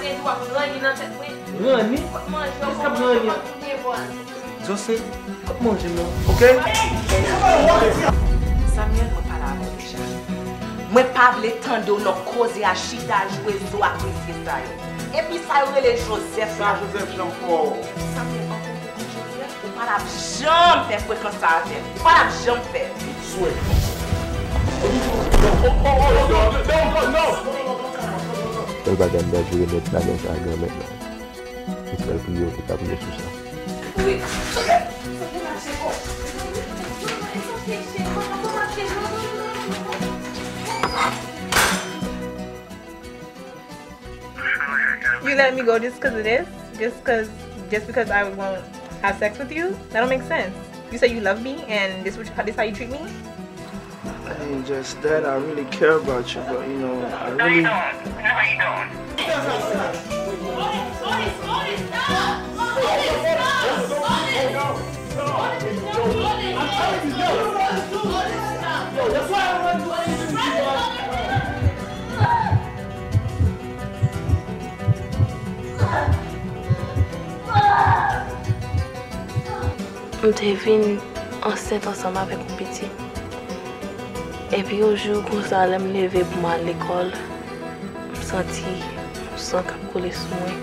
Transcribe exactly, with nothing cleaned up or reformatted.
Depi w ap ranni nan tèt mwen. Ranni? Kot manje w, kòman w ap tounen bò a? Zose, kot manje m nan, ok? Samuel, mwen pale avè w deja. Mwen pa vle tande w nan koze a, chita jwe zo ak mesye sa yo. Epi sa yo rele Joseph la. Sa Joseph Jean Paul. Samuel, an kontre ak Joseph, ou pa t ap janm fè frekans sa avè m. Ou pa t ap janm fè. Sèl bagay m ta jwe mèt lajan sa a granmèt la. Se sèl priye w te ka priye sou sa. You let me go just 'cause of this? Just 'cause, just because I won't have sex with you? That don't make sense. You say you love me and this what you, this how you treat me? I mean, just that I really care about you, but you know, I really. M te vin ansent ansanm avèk yon pitit. Epi yon jou konsa, lè m leve pou m al lekòl, m santi yon san k ap koule sou mwen.